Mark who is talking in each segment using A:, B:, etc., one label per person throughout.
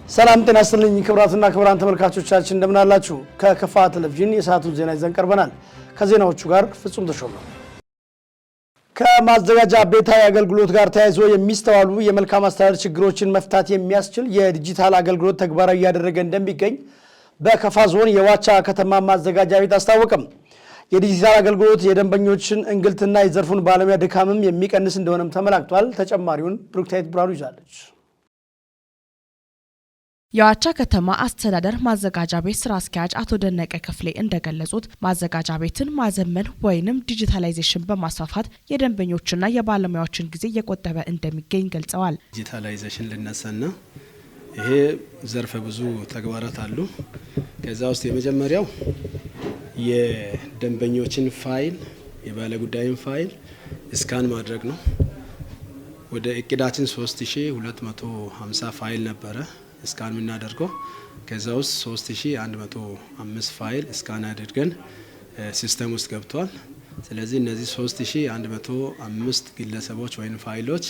A: ሰላም ጤና ይስጥልኝ ክቡራትና ክቡራን ተመልካቾቻችን፣ እንደምን አላችሁ? ከከፋ ቴሌቪዥን የሰዓቱን ዜና ይዘን ቀርበናል። ከዜናዎቹ ጋር ፍጹም ተሾመ። ከማዘጋጃ ቤታዊ አገልግሎት ጋር ተያይዞ የሚስተዋሉ የመልካም አስተዳደር ችግሮችን መፍታት የሚያስችል የዲጂታል አገልግሎት ተግባራዊ እያደረገ እንደሚገኝ በከፋ ዞን የዋቻ ከተማ ማዘጋጃ ቤት አስታወቀ። የዲጂታል አገልግሎት የደንበኞችን እንግልትና የዘርፉን ባለሙያ ድካምም የሚቀንስ እንደሆነም ተመላክቷል። ተጨማሪውን ብሩክታይት ብርሃኑ ይዛለች።
B: የዋቻ ከተማ አስተዳደር ማዘጋጃ ቤት ስራ አስኪያጅ አቶ ደነቀ ክፍሌ እንደገለጹት፣ ማዘጋጃ ቤትን ማዘመን ወይንም digitalization በማስፋፋት የደንበኞችና የባለሙያዎችን ጊዜ እየቆጠበ እንደሚገኝ ገልጸዋል።
C: Digitalization ልነሳና ይሄ ዘርፈ ብዙ ተግባራት አሉ። ከዛ ውስጥ የመጀመሪያው የደንበኞችን ፋይል፣ የባለጉዳይን ፋይል scan ማድረግ ነው። ወደ እቅዳችን 3250 ፋይል ነበረ scan የምናደርገው። ከዛ ውስጥ 3105 ፋይል scan አድርገን system ውስጥ ገብቷል። ስለዚህ እነዚህ 3105 ግለሰቦች ወይም ፋይሎች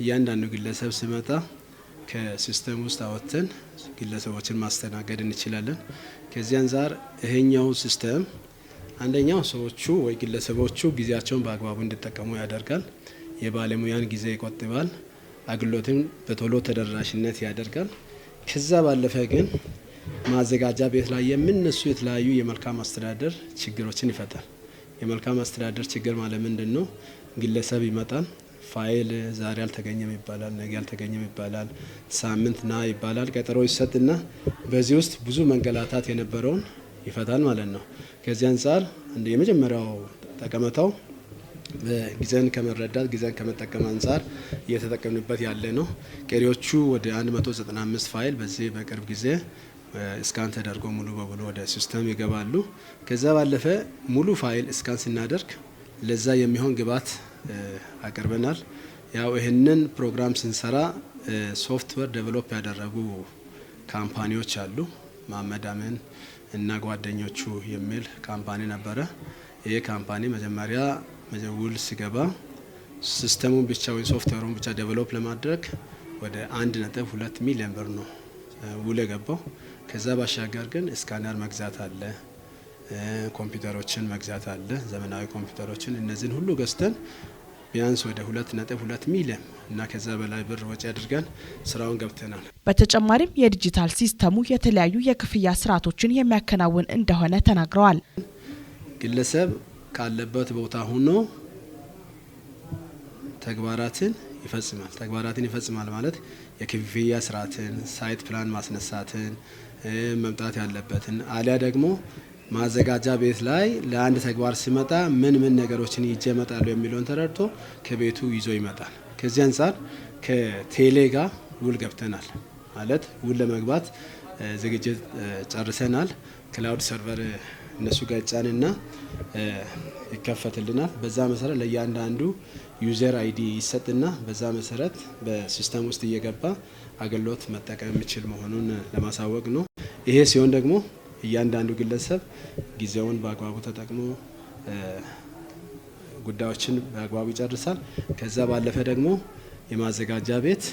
C: እያንዳንዱ ግለሰብ ሲመጣ ከ system ውስጥ አወጥተን ግለሰቦችን ማስተናገድ እንችላለን። ከዚህ አንጻር ይሄኛው system አንደኛው ሰዎቹ ወይ ግለሰቦቹ ጊዜያቸውን በአግባቡ እንዲጠቀሙ ያደርጋል። የባለሙያን ጊዜ ይቆጥባል። አገልግሎትን በቶሎ ተደራሽነት ያደርጋል። ከዛ ባለፈ ግን ማዘጋጃ ቤት ላይ የሚነሱ የተለያዩ የመልካም አስተዳደር ችግሮችን ይፈታል። የመልካም አስተዳደር ችግር ማለት ምንድን ነው? ግለሰብ ይመጣል፣ ፋይል ዛሬ አልተገኘም ይባላል፣ ነገ አልተገኘም ይባላል፣ ሳምንት ና ይባላል፣ ቀጠሮ ይሰጥና በዚህ ውስጥ ብዙ መንገላታት የነበረውን ይፈታል ማለት ነው። ከዚህ አንጻር የመጀመሪያው ጠቀሜታው ጊዜን ከመረዳት፣ ጊዜን ከመጠቀም አንጻር እየተጠቀምንበት ያለ ነው። ቀሪዎቹ ወደ 195 ፋይል በዚህ በቅርብ ጊዜ scan ተደርጎ ሙሉ በሙሉ ወደ system ይገባሉ። ከዛ ባለፈ ሙሉ ፋይል scan ስናደርግ ለዛ የሚሆን ግብዓት አቅርበናል። ያው ይህንን ፕሮግራም ስንሰራ software develop ያደረጉ company ዎች አሉ። መሀመድ አሚን እና ጓደኞቹ የሚል company ነበረ። ይህ company መጀመሪያ ውል ሲገባ system ኡን ብቻ ወይም ሶፍትዌሩን ብቻ develop ለማድረግ ወደ 1.2 ሚሊዮን ብር ነው ውል የገባው። ከዛ ባሻገር ግን scanner መግዛት አለ፣ ኮምፒውተሮችን መግዛት አለ፣ ዘመናዊ ኮምፒውተሮችን። እነዚህን ሁሉ ገዝተን ቢያንስ ወደ 2.2 ሚሊዮን እና ከዛ በላይ ብር ወጪ አድርገን ስራውን ገብተናል።
B: በተጨማሪም የዲጂታል system ኡ የተለያዩ የክፍያ ስርዓቶችን የሚያከናውን እንደሆነ ተናግረዋል።
C: ግለሰብ ካለበት ቦታ ሆኖ ተግባራትን ይፈጽማል። ተግባራትን ይፈጽማል ማለት የክፍያ ስርዓትን፣ site plan ማስነሳትን፣ መምጣት ያለበትን አሊያ ደግሞ ማዘጋጃ ቤት ላይ ለአንድ ተግባር ሲመጣ ምን ምን ነገሮችን ይዤ እመጣለሁ የሚለውን ተረድቶ ከቤቱ ይዞ ይመጣል። ከዚህ አንጻር ከቴሌ ጋር ውል ገብተናል። ማለት ውል ለመግባት ዝግጅት ጨርሰናል። Cloud server እነሱ ጋር ይጫንና ይከፈትልናል። በዛ መሰረት ለእያንዳንዱ user ID ይሰጥና በዛ መሰረት በ system ውስጥ እየገባ አገልግሎት መጠቀም የሚችል መሆኑን ለማሳወቅ ነው። ይሄ ሲሆን ደግሞ እያንዳንዱ ግለሰብ ጊዜውን በአግባቡ ተጠቅሞ ጉዳዮችን በአግባቡ ይጨርሳል። ከዛ ባለፈ ደግሞ የማዘጋጃ ቤት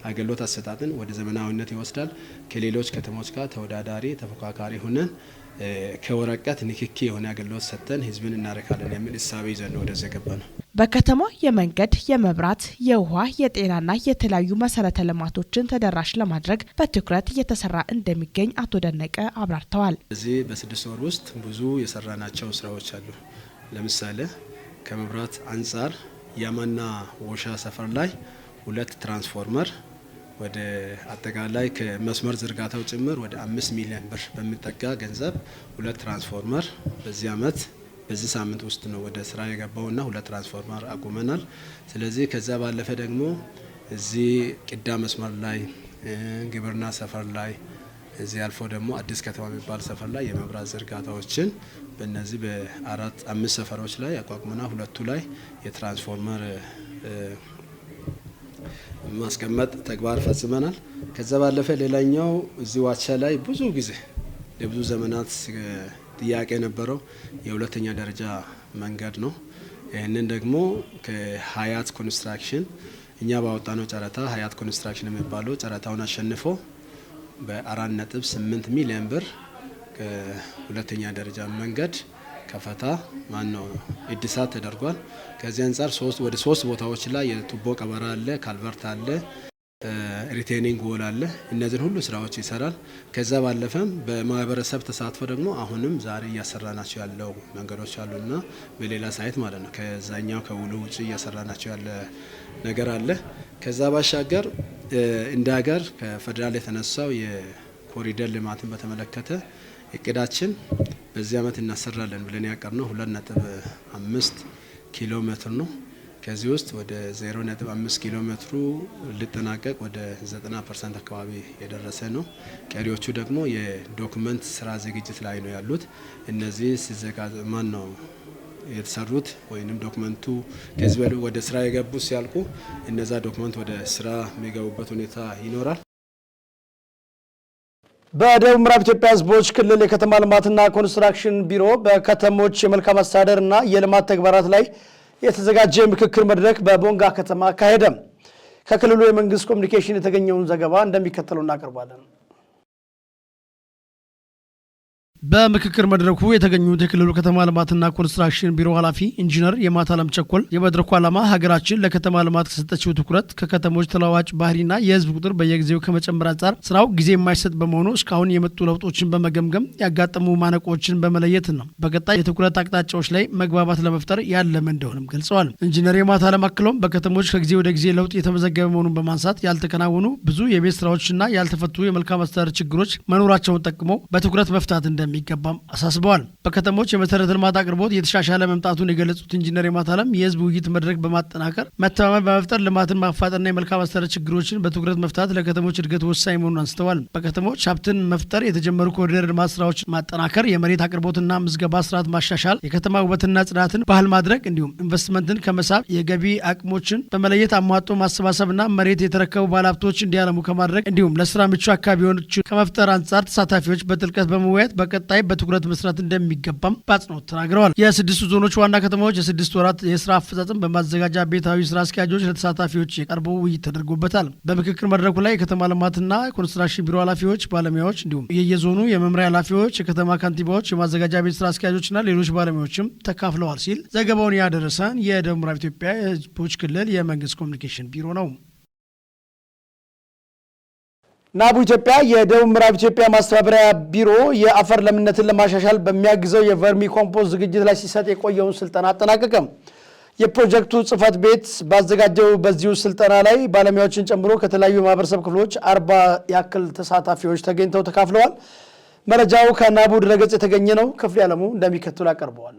C: አገልግሎት አሰጣጥን ወደ ዘመናዊነት ይወስዳል። ከሌሎች ከተሞች ጋር ተወዳዳሪ፣ ተፎካካሪ ሆነን ከወረቀት ንክኪ የሆነ አገልግሎት ሰጥተን ህዝብን እናረካለን የሚል እሳቤ ይዘን ነው ወደዚህ የገባነው።
B: በከተማው የመንገድ፣ የመብራት፣ የውሃ፣ የጤናና የተለያዩ መሰረተ ልማቶችን ተደራሽ ለማድረግ በትኩረት እየተሰራ እንደሚገኝ አቶ ደነቀ አብራርተዋል።
C: እዚህ በ6 ወር ውስጥ ብዙ የሰራናቸው ስራዎች አሉ። ለምሳሌ ከመብራት አንጻር ያማና ወሻ ሰፈር ላይ ሁለት ትራንስፎርመር ወደ አጠቃላይ ከመስመር ዝርጋታው ጭምር ወደ 5 ሚሊዮን ብር በሚጠጋ ገንዘብ ሁለት ትራንስፎርመር በዚህ አመት በዚህ ሳምንት ውስጥ ነው ወደ ስራ የገባውና ሁለት ትራንስፎርመር አቁመናል። ስለዚህ ከዛ ባለፈ ደግሞ እዚህ ቅዳ መስመር ላይ፣ ግብርና ሰፈር ላይ፣ እዚህ አልፎ ደግሞ አዲስ ከተማ የሚባል ሰፈር ላይ የመብራት ዝርጋታዎችን በእነዚህ በአራት አምስት ሰፈሮች ላይ አቋቁመና ሁለቱ ላይ የትራንስፎርመር ማስቀመጥ ተግባር ፈጽመናል። ከዛ ባለፈ ሌላኛው እዚህ ዋቻ ላይ ብዙ ጊዜ ለብዙ ዘመናት ጥያቄ የነበረው የሁለተኛ ደረጃ መንገድ ነው። ይህንን ደግሞ ከሀያት ኮንስትራክሽን እኛ ባወጣነው ጨረታ ሀያት ኮንስትራክሽን የሚባለው ጨረታውን አሸንፎ በ4.8 ሚሊዮን ብር ሁለተኛ ደረጃ መንገድ ከፈታ ማነው እድሳት ተደርጓል። ከዚህ አንጻር ወደ ሶስት ቦታዎች ላይ የቱቦ ቀበራ አለ፣ culvert አለ፣ retaining wall አለ። እነዚህን ሁሉ ስራዎች ይሰራል። ከዛ ባለፈም በማህበረሰብ ተሳትፎ ደግሞ አሁንም ዛሬ እያሰራናቸው ያለው መንገዶች አሉና በሌላ site ማለት ነው፣ ከዛኛው ከውሉ ውጭ እያሰራናቸው ያለ ነገር አለ። ከዛ ባሻገር እንደ ሀገር ከፌዴራል የተነሳው የኮሪደር ልማትን በተመለከተ እቅዳችን በዚህ አመት እናሰራለን ብለን ያቀድነው 2.5 ኪሎ ሜትር ነው። ከዚህ ውስጥ ወደ 0.5 ኪሎ ሜትሩ ሊጠናቀቅ ወደ 90% አካባቢ የደረሰ ነው። ቀሪዎቹ ደግሞ የ document ስራ ዝግጅት ላይ ነው ያሉት። እነዚህ ሲዘጋ ማን ነው የተሰሩት ወይንም document ኡ ከዚህ ወደ ስራ የገቡ ሲያልቁ እነዛ document ወደ ስራ የሚገቡበት ሁኔታ ይኖራል።
A: በደቡብ ምዕራብ ኢትዮጵያ ሕዝቦች ክልል የከተማ ልማትና ኮንስትራክሽን ቢሮ በከተሞች የመልካም አስተዳደርና የልማት ተግባራት ላይ የተዘጋጀ የምክክር መድረክ በቦንጋ ከተማ አካሄደ። ከክልሉ የመንግስት ኮሚኒኬሽን የተገኘውን ዘገባ እንደሚከተለው እናቀርባለን። በምክክር መድረኩ የተገኙት የክልሉ ከተማ ልማትና ኮንስትራክሽን ቢሮ ኃላፊ ኢንጂነር የማታለም ቸኮል የመድረኩ ዓላማ ሀገራችን ለከተማ ልማት ከሰጠችው ትኩረት፣ ከከተሞች ተለዋዋጭ ባህሪና የህዝብ ቁጥር በየጊዜው ከመጨመር አንጻር ስራው ጊዜ የማይሰጥ በመሆኑ እስካሁን የመጡ ለውጦችን በመገምገም ያጋጠሙ ማነቆዎችን በመለየት ነው በቀጣይ የትኩረት አቅጣጫዎች ላይ መግባባት ለመፍጠር ያለመ እንደሆነም ገልጸዋል። ኢንጂነር የማታለም አክለውም በከተሞች ከጊዜ ወደ ጊዜ ለውጥ የተመዘገበ መሆኑን በማንሳት ያልተከናወኑ ብዙ የቤት ስራዎችና ያልተፈቱ የመልካም አስተዳደር ችግሮች መኖራቸውን ጠቅመው በትኩረት መፍታት እንደሚገባም አሳስበዋል። በከተሞች የመሰረተ ልማት አቅርቦት የተሻሻለ መምጣቱን የገለጹት ኢንጂነር የማታለም የህዝብ ውይይት መድረክ በማጠናከር መተማመን በመፍጠር ልማትን ማፋጠንና የመልካም አስተዳደር ችግሮችን በትኩረት መፍታት ለከተሞች እድገት ወሳኝ መሆኑን አንስተዋል። በከተሞች ሀብትን መፍጠር የተጀመሩ ኮሪደር ልማት ስራዎች ማጠናከር፣ የመሬት አቅርቦትና ምዝገባ ስርዓት ማሻሻል፣ የከተማ ውበትና ጽዳትን ባህል ማድረግ እንዲሁም ኢንቨስትመንትን ከመሳብ የገቢ አቅሞችን በመለየት አሟጦ ማሰባሰብና መሬት የተረከቡ ባለሀብቶች እንዲያለሙ ከማድረግ እንዲሁም ለስራ ምቹ አካባቢዎች ከመፍጠር አንጻር ተሳታፊዎች በጥልቀት በመወያየት በቀጣይ በትኩረት መስራት እንደሚገባም በአጽንኦት ተናግረዋል። የስድስቱ ዞኖች ዋና ከተማዎች የ6 ወራት የስራ አፈጻጸም በማዘጋጃ ቤታዊ ስራ አስኪያጆች ለተሳታፊዎች የቀርቦ ውይይት ተደርጎበታል። በምክክር መድረኩ ላይ የከተማ ልማትና ኮንስትራክሽን ቢሮ ኃላፊዎች፣ ባለሙያዎች እንዲሁም የየዞኑ የመምሪያ ኃላፊዎች፣ የከተማ ከንቲባዎች፣ የማዘጋጃ ቤት ስራ አስኪያጆችና ሌሎች ባለሙያዎችም ተካፍለዋል ሲል ዘገባውን ያደረሰን የደቡብ ምዕራብ ኢትዮጵያ የሕዝቦች ክልል የመንግስት ኮሚኒኬሽን ቢሮ ነው። ናቡ ኢትዮጵያ የደቡብ ምዕራብ ኢትዮጵያ ማስተባበሪያ ቢሮ የአፈር ለምነትን ለማሻሻል በሚያግዘው የቨርሚ ኮምፖስት ዝግጅት ላይ ሲሰጥ የቆየውን ስልጠና አጠናቀቀ። የፕሮጀክቱ ጽህፈት ቤት ባዘጋጀው በዚሁ ስልጠና ላይ ባለሙያዎችን ጨምሮ ከተለያዩ የማህበረሰብ ክፍሎች 40 ያክል ተሳታፊዎች ተገኝተው ተካፍለዋል። መረጃው ከናቡ ድረገጽ የተገኘ ነው። ክፍሌ አለሙ እንደሚከተለው ያቀርበዋል።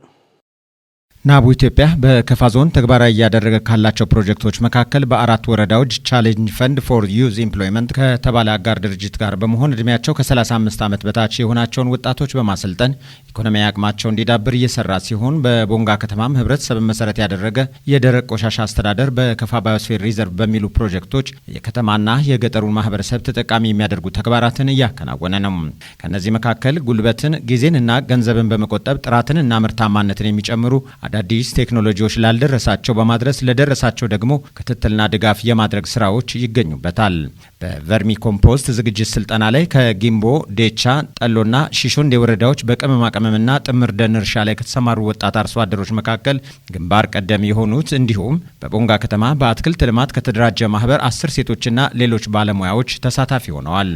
D: ናቡ ኢትዮጵያ በከፋ ዞን ተግባራዊ እያደረገ ካላቸው ፕሮጀክቶች መካከል በአራት ወረዳዎች Challenge Fund for Youth Employment ከተባለ አጋር ድርጅት ጋር በመሆን እድሜያቸው ከ35 ዓመት በታች የሆናቸውን ወጣቶች በማሰልጠን ኢኮኖሚያዊ አቅማቸው እንዲዳብር እየሰራ ሲሆን፣ በቦንጋ ከተማም ህብረተሰብን መሰረት ያደረገ የደረቅ ቆሻሻ አስተዳደር፣ በከፋ biosphere reserve በሚሉ ፕሮጀክቶች የከተማና የገጠሩን ማህበረሰብ ተጠቃሚ የሚያደርጉ ተግባራትን እያከናወነ ነው። ከእነዚህ መካከል ጉልበትን፣ ጊዜንና ገንዘብን በመቆጠብ ጥራትንና ምርታማነትን የሚጨምሩ አዳዲስ ቴክኖሎጂዎች ላልደረሳቸው በማድረስ፣ ለደረሳቸው ደግሞ ክትትልና ድጋፍ የማድረግ ስራዎች ይገኙበታል። በቨርሚ ኮምፖስት ዝግጅት ስልጠና ላይ ከጊምቦ፣ ዴቻ፣ ጠሎና ሺሾንዴ ወረዳዎች በቅመማ ቅመምና ጥምር ደን እርሻ ላይ ከተሰማሩ ወጣት አርሶ አደሮች መካከል ግንባር ቀደም የሆኑት እንዲሁም በቦንጋ ከተማ በአትክልት ልማት ከተደራጀ ማህበር 10 ሴቶችና ሌሎች ባለሙያዎች ተሳታፊ ሆነዋል።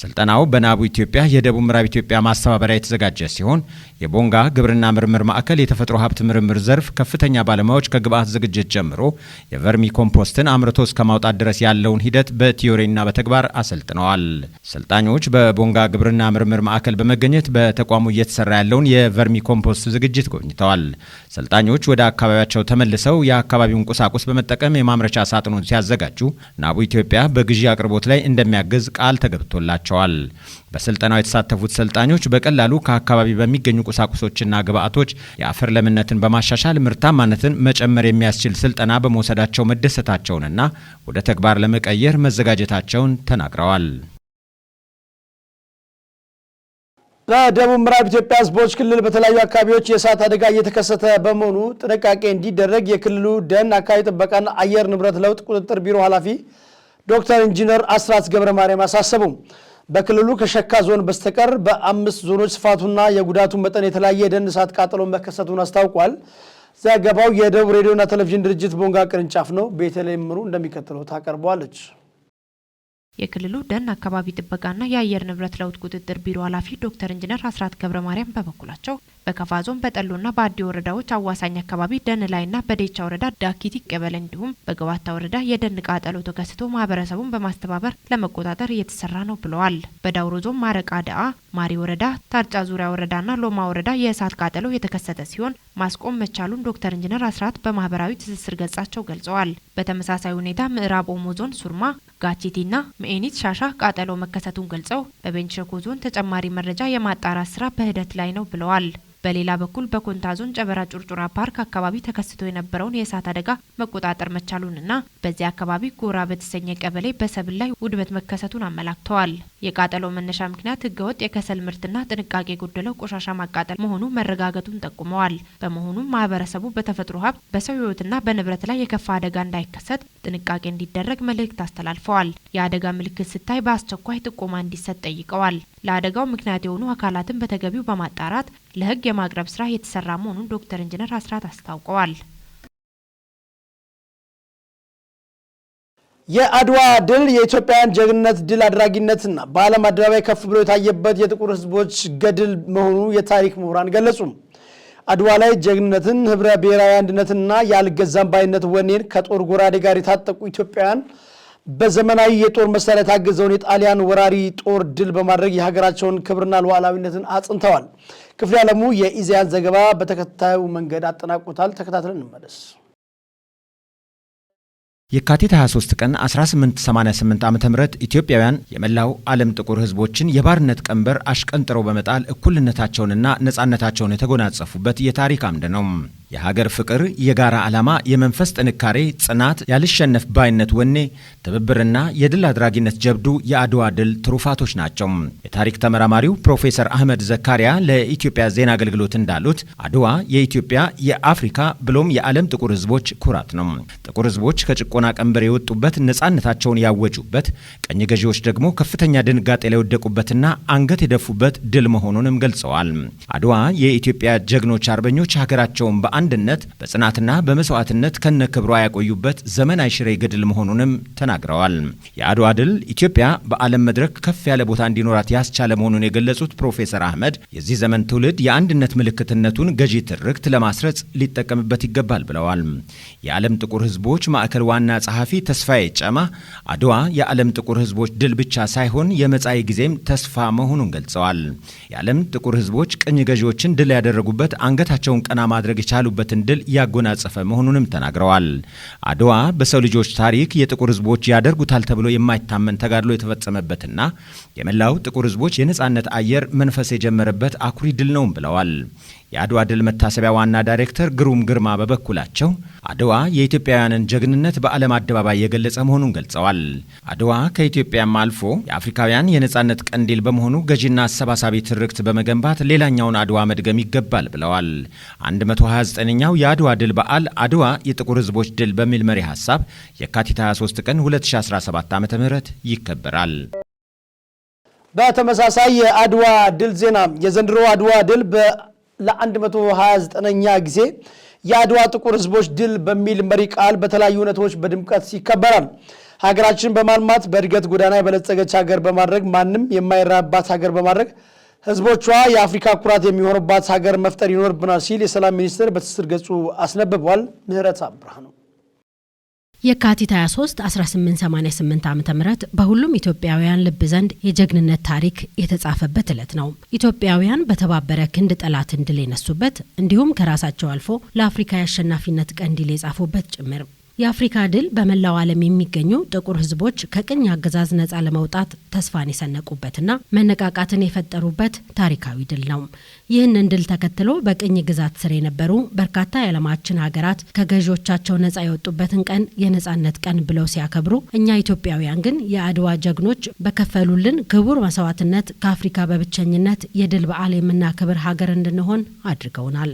D: ስልጠናው በናቡ ኢትዮጵያ የደቡብ ምዕራብ ኢትዮጵያ ማስተባበሪያ የተዘጋጀ ሲሆን፣ የቦንጋ ግብርና ምርምር ማዕከል የተፈጥሮ ሀብት ምርምር ዘርፍ ከፍተኛ ባለሙያዎች ከግብአት ዝግጅት ጀምሮ የቨርሚ ኮምፖስትን አምርቶ እስከ ማውጣት ድረስ ያለውን ሂደት በ theory ና በተግባር አሰልጥነዋል። ሰልጣኞች በቦንጋ ግብርና ምርምር ማዕከል በመገኘት በተቋሙ እየተሰራ ያለውን የቨርሚ ኮምፖስት ዝግጅት ጎብኝተዋል። ሰልጣኞች ወደ አካባቢያቸው ተመልሰው የአካባቢውን ቁሳቁስ በመጠቀም የማምረቻ ሳጥኑን ሲያዘጋጁ ናቡ ኢትዮጵያ በግዢ አቅርቦት ላይ እንደሚያግዝ ቃል ተገብቶላቸዋል። በስልጠናው የተሳተፉት ሰልጣኞች በቀላሉ ከአካባቢ በሚገኙ ቁሳቁሶችና ግብአቶች የአፈር ለምነትን በማሻሻል ምርታማነትን መጨመር የሚያስችል ስልጠና በመውሰዳቸው መደሰታቸውንና ወደ ተግባር ለመቀየር መዘጋጀታቸውን ተናግረዋል።
A: በደቡብ ምዕራብ ኢትዮጵያ ሕዝቦች ክልል በተለያዩ አካባቢዎች የእሳት አደጋ እየተከሰተ በመሆኑ ጥንቃቄ እንዲደረግ የክልሉ ደን አካባቢ ጥበቃና አየር ንብረት ለውጥ ቁጥጥር ቢሮ ኃላፊ ዶክተር ኢንጂነር አስራት ገብረ ማርያም አሳሰቡ። በክልሉ ከሸካ ዞን በስተቀር በአምስት ዞኖች ስፋቱና የጉዳቱ መጠን የተለያየ የደን እሳት ቃጠሎ መከሰቱን አስታውቋል። ዘገባው የደቡብ ሬዲዮና ቴሌቪዥን ድርጅት ቦንጋ ቅርንጫፍ ነው። ቤተልሔም ምሩ እንደሚከተለው ታቀርበዋለች።
E: የክልሉ ደን አካባቢ ጥበቃና የአየር ንብረት ለውጥ ቁጥጥር ቢሮ ኃላፊ ዶክተር ኢንጂነር አስራት ገብረ ማርያም በበኩላቸው በከፋ ዞን በጠሎና በአዲ ወረዳዎች አዋሳኝ አካባቢ ደን ላይና በዴቻ ወረዳ ዳኪቲ ቀበሌ እንዲሁም በገባታ ወረዳ የደን ቃጠሎ ተከስቶ ማህበረሰቡን በማስተባበር ለመቆጣጠር እየተሰራ ነው ብለዋል። በዳውሮ ዞን ማረቃ ዳአ፣ ማሪ ወረዳ፣ ታርጫ ዙሪያ ወረዳና ሎማ ወረዳ የእሳት ቃጠሎ የተከሰተ ሲሆን ማስቆም መቻሉን ዶክተር ኢንጂነር አስራት በማህበራዊ ትስስር ገጻቸው ገልጸዋል። በተመሳሳይ ሁኔታ ምዕራብ ኦሞ ዞን ሱርማ፣ ጋቺቲና ምኤኒት ሻሻ ቃጠሎ መከሰቱን ገልጸው በቤንች ሸኮ ዞን ተጨማሪ መረጃ የማጣራት ስራ በሂደት ላይ ነው ብለዋል። በሌላ በኩል በኮንታ ዞን ጨበራ ጩርጩራ ፓርክ አካባቢ ተከስቶ የነበረውን የእሳት አደጋ መቆጣጠር መቻሉንና በዚያ አካባቢ ጎራ በተሰኘ ቀበሌ በሰብል ላይ ውድመት መከሰቱን አመላክተዋል። የቃጠሎ መነሻ ምክንያት ህገወጥ የከሰል ምርትና ጥንቃቄ የጎደለው ቆሻሻ ማቃጠል መሆኑ መረጋገጡን ጠቁመዋል። በመሆኑም ማህበረሰቡ በተፈጥሮ ሀብት፣ በሰው ህይወትና በንብረት ላይ የከፋ አደጋ እንዳይከሰት ጥንቃቄ እንዲደረግ መልእክት አስተላልፈዋል። የአደጋ ምልክት ስታይ በአስቸኳይ ጥቆማ እንዲሰጥ ጠይቀዋል። ለአደጋው ምክንያት የሆኑ አካላትን በተገቢው በማጣራት ለህግ የማቅረብ ስራ የተሰራ መሆኑን ዶክተር ኢንጂነር አስራት አስታውቀዋል።
A: የአድዋ ድል የኢትዮጵያውያን ጀግንነት፣ ድል አድራጊነትና በዓለም አደባባይ ከፍ ብሎ የታየበት የጥቁር ህዝቦች ገድል መሆኑ የታሪክ ምሁራን ገለጹ። አድዋ ላይ ጀግንነትን፣ ህብረ ብሔራዊ አንድነትና የአልገዛም ባይነት ወኔን ከጦር ጎራዴ ጋር የታጠቁ ኢትዮጵያውያን በዘመናዊ የጦር መሳሪያ የታገዘውን የጣሊያን ወራሪ ጦር ድል በማድረግ የሀገራቸውን ክብርና ሉዓላዊነትን አጽንተዋል። ክፍሌ ዓለሙ የኢዜአን ዘገባ በተከታዩ መንገድ አጠናቆታል። ተከታትለን እንመለስ።
D: የካቲት 23 ቀን 1888 ዓ.ም ኢትዮጵያውያን የመላው ዓለም ጥቁር ሕዝቦችን የባርነት ቀንበር አሽቀንጥረው በመጣል እኩልነታቸውንና ነጻነታቸውን የተጎናጸፉበት የታሪክ አምድ ነው። የሀገር ፍቅር፣ የጋራ ዓላማ፣ የመንፈስ ጥንካሬ፣ ጽናት፣ ያልሸነፍ ባይነት ወኔ፣ ትብብርና የድል አድራጊነት ጀብዱ የአድዋ ድል ትሩፋቶች ናቸው። የታሪክ ተመራማሪው ፕሮፌሰር አህመድ ዘካሪያ ለኢትዮጵያ ዜና አገልግሎት እንዳሉት አድዋ የኢትዮጵያ፣ የአፍሪካ ብሎም የዓለም ጥቁር ሕዝቦች ኩራት ነው። ጥቁር ሕዝቦች ከጭቆና ቀንበር የወጡበት፣ ነጻነታቸውን ያወጁበት፣ ቀኝ ገዢዎች ደግሞ ከፍተኛ ድንጋጤ ላይ የወደቁበትና አንገት የደፉበት ድል መሆኑንም ገልጸዋል። አድዋ የኢትዮጵያ ጀግኖች አርበኞች ሀገራቸውን በአንድነት፣ በጽናትና በመስዋዕትነት ከነ ክብሯ ያቆዩበት ዘመን አይሽሬ ገድል መሆኑንም ተናግረዋል። የአድዋ ድል ኢትዮጵያ በዓለም መድረክ ከፍ ያለ ቦታ እንዲኖራት ያስቻለ መሆኑን የገለጹት ፕሮፌሰር አህመድ የዚህ ዘመን ትውልድ የአንድነት ምልክትነቱን ገዢ ትርክት ለማስረጽ ሊጠቀምበት ይገባል ብለዋል። የዓለም ጥቁር ሕዝቦች ማዕከል ዋና ጸሐፊ ተስፋዬ ጨማ አድዋ የዓለም ጥቁር ሕዝቦች ድል ብቻ ሳይሆን የመጻኢ ጊዜም ተስፋ መሆኑን ገልጸዋል። የዓለም ጥቁር ሕዝቦች ቅኝ ገዢዎችን ድል ያደረጉበት፣ አንገታቸውን ቀና ማድረግ የቻሉበትን ድል ያጎናጸፈ መሆኑንም ተናግረዋል። አድዋ በሰው ልጆች ታሪክ የጥቁር ሕዝቦች ያደርጉታል ተብሎ የማይታመን ተጋድሎ የተፈጸመበትና የመላው ጥቁር ሕዝቦች የነጻነት አየር መንፈስ የጀመረበት አኩሪ ድል ነውም ብለዋል። የአድዋ ድል መታሰቢያ ዋና ዳይሬክተር ግሩም ግርማ በበኩላቸው አድዋ የኢትዮጵያውያንን ጀግንነት በዓለም አደባባይ የገለጸ መሆኑን ገልጸዋል። አድዋ ከኢትዮጵያም አልፎ የአፍሪካውያን የነጻነት ቀንዲል በመሆኑ ገዢና አሰባሳቢ ትርክት በመገንባት ሌላኛውን አድዋ መድገም ይገባል ብለዋል። 129ኛው የአድዋ ድል በዓል "አድዋ የጥቁር ሕዝቦች ድል" በሚል መሪ ሀሳብ የካቲት 23 ቀን 2017 ዓ.ም ይከበራል።
A: በተመሳሳይ የአድዋ ድል ዜና፣ የዘንድሮ አድዋ ድል ለ129ኛ ጊዜ "የአድዋ ጥቁር ሕዝቦች ድል" በሚል መሪ ቃል በተለያዩ ሁነቶች በድምቀት ይከበራል። ሀገራችንን በማልማት በእድገት ጎዳና የበለጸገች ሀገር በማድረግ፣ ማንም የማይራብባት ሀገር በማድረግ፣ ሕዝቦቿ የአፍሪካ ኩራት የሚሆኑባት ሀገር መፍጠር ይኖርብናል ሲል የሰላም ሚኒስቴር በትስስር ገጹ አስነብቧል። ምህረት ብርሃኑ።
F: የካቲት 23 1888 ዓ.ም በሁሉም ኢትዮጵያውያን ልብ ዘንድ የጀግንነት ታሪክ የተጻፈበት ዕለት ነው። ኢትዮጵያውያን በተባበረ ክንድ ጠላትን ድል የነሱበት እንዲሁም ከራሳቸው አልፎ ለአፍሪካ የአሸናፊነት ቀንዲል የጻፉበት ጭምር። የአፍሪካ ድል በመላው ዓለም የሚገኙ ጥቁር ሕዝቦች ከቅኝ አገዛዝ ነጻ ለመውጣት ተስፋን የሰነቁበትና መነቃቃትን የፈጠሩበት ታሪካዊ ድል ነው። ይህንን ድል ተከትሎ በቅኝ ግዛት ስር የነበሩ በርካታ የዓለማችን ሀገራት ከገዢዎቻቸው ነጻ የወጡበትን ቀን የነጻነት ቀን ብለው ሲያከብሩ፣ እኛ ኢትዮጵያውያን ግን የአድዋ ጀግኖች በከፈሉልን ክቡር መስዋዕትነት ከአፍሪካ በብቸኝነት የድል በዓል የምናከብር ሀገር እንድንሆን አድርገውናል።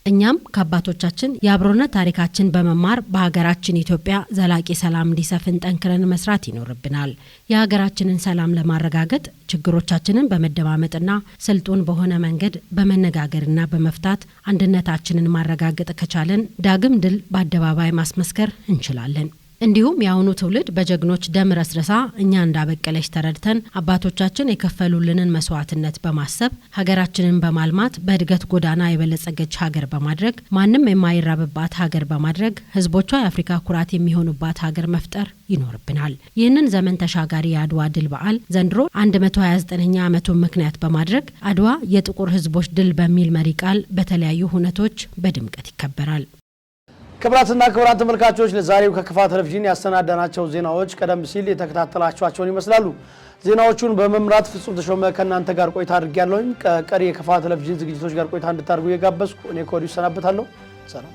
F: እኛም ከአባቶቻችን የአብሮነት ታሪካችን በመማር በሀገራችን ኢትዮጵያ ዘላቂ ሰላም እንዲሰፍን ጠንክረን መስራት ይኖርብናል። የሀገራችንን ሰላም ለማረጋገጥ ችግሮቻችንን በመደማመጥና ስልጡን በሆነ መንገድ በመነጋገርና በመፍታት አንድነታችንን ማረጋገጥ ከቻለን ዳግም ድል በአደባባይ ማስመስከር እንችላለን። እንዲሁም የአሁኑ ትውልድ በጀግኖች ደም ረስረሳ እኛ እንዳበቀለች ተረድተን አባቶቻችን የከፈሉልንን መስዋዕትነት በማሰብ ሀገራችንን በማልማት በእድገት ጎዳና የበለጸገች ሀገር በማድረግ፣ ማንም የማይራብባት ሀገር በማድረግ፣ ሕዝቦቿ የአፍሪካ ኩራት የሚሆኑባት ሀገር መፍጠር ይኖርብናል። ይህንን ዘመን ተሻጋሪ የአድዋ ድል በዓል ዘንድሮ 129ኛ ዓመቱን ምክንያት በማድረግ "አድዋ የጥቁር ሕዝቦች ድል" በሚል መሪ ቃል በተለያዩ ሁነቶች በድምቀት ይከበራል።
A: ክቡራትና ክቡራን ተመልካቾች፣ ለዛሬው ከከፋ ቴሌቪዥን ያሰናዳናቸው ዜናዎች ቀደም ሲል የተከታተላችኋቸውን ይመስላሉ። ዜናዎቹን በመምራት ፍጹም ተሾመ ከእናንተ ጋር ቆይታ አድርጌያለሁኝ። ከቀሪ የከፋ ቴሌቪዥን ዝግጅቶች ጋር ቆይታ እንድታደርጉ እየጋበዝኩ እኔ ከወዲሁ እሰናበታለሁ። ሰላም።